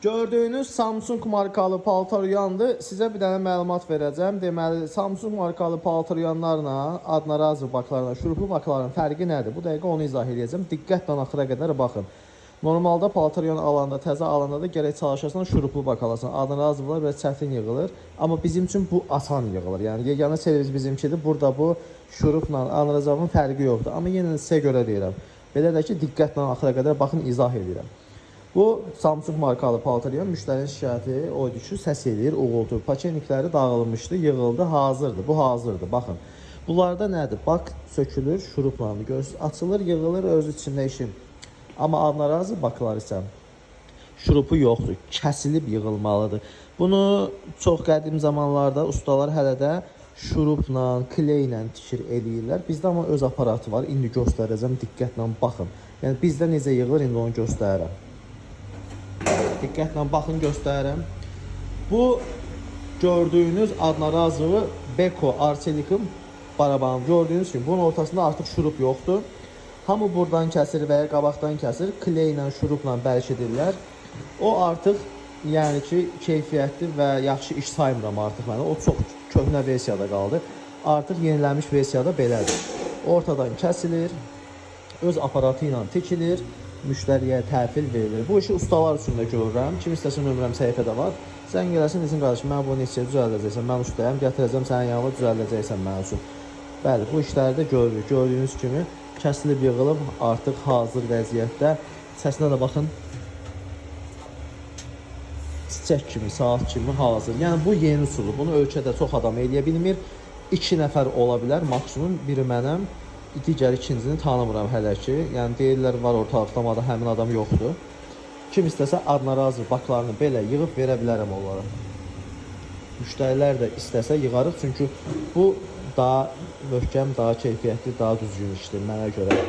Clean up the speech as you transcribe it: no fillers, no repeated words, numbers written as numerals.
Gördüyünüz Samsung markalı paltar yuyandır. Sizə bir dənə məlumat verəcəm. Deməli, Samsung markalı paltar yuyanlarla adnarazı baklarla, şuruplu bakların fərqi nədir? Bu dəqiqə onu izah edəcəm. Diqqətlə axıra qədər baxın. Normalda paltar yuyan alanda, təzə alanda da gərək çalışasan şuruplu bak alasan. Adnarazılar biraz çətin yığılır. Amma bizim üçün bu asan yığılır. Yəni yeganə servis bizimkidir. Burada bu şurupla adnarazının fərqi yoxdur. Amma yenə də sizə görə deyirəm. Belə də ki, diqqətlə axıra qədər baxın, izah edirəm. Bu Samsung markalı paltar yuyan müştərinin şikayəti o idi ki, səs eləyir, uğultu. Pakenikləri dağılmışdı, yığıldı, hazırdır. Bu hazırdır. Baxın. Bunlarda nədir? Bak sökülür, şurupla görürsünüz, açılır, yığılır öz içində işin. Amma adnarazı baklar isə şurupu yoxdur, kəsilib yığılmalıdır. Bunu çox qədim zamanlarda ustalar hələ də şurupla, kleylə tikir eləyirlər. Bizdə amma öz aparatı var. İndi göstərəcəm, diqqətlə baxın. Yəni bizdə necə yığılır, indi onu göstərirəm. Diqqətlə baxın, göstərirəm. Bu gördüyünüz adnarazılı Beko Arçelik'in barabanı. Gördüyünüz kimi bunun ortasında artıq şurup yoxdur. Hamı buradan kəsir və ya qabaqdan kəsir, kleylə, şurupla bərkidirlər. O artıq yəni ki, keyfiyyətli və yaxşı iş saymıram artıq mən. O çox köhnə versiyada qaldı. Artıq yenilənmiş versiyada belədir. Ortadan kəsilir, öz aparatı ilə tikilir, müştəriyə təhvil verilir. Bu işi ustalar üçün də görürəm. Kim istəsin nömrəm səhifədə var. Zəng eləsin, desin qardaşım, mən bunu neçəyə düzəldəcəksən, mən ustayam, gətirəcəm sənin yanına düzəldəcəksən mənim üçün. Bəli, bu işləri də görürük. Gördüyünüz kimi kəsilib yığılıb artıq hazır vəziyyətdə. Səsinə də baxın. Çiçək kimi, saat kimi hazır. Yəni bu yeni üsuldur. Bunu ölkədə çox adam eləyə bilmir. 2 nəfər ola bilər maksimum. Biri mənəm, digər ikincini tanımıram hələ ki. Yəni deyirlər var ortalıqda, amma da həmin adam yoxdur. Kim istəsə adnarazı baklarını belə yığıb verə bilərəm onlara. Müştərilər də istəsə yığarıq, çünki bu daha möhkəm, daha keyfiyyətli, daha düzgün işdir mənə görə.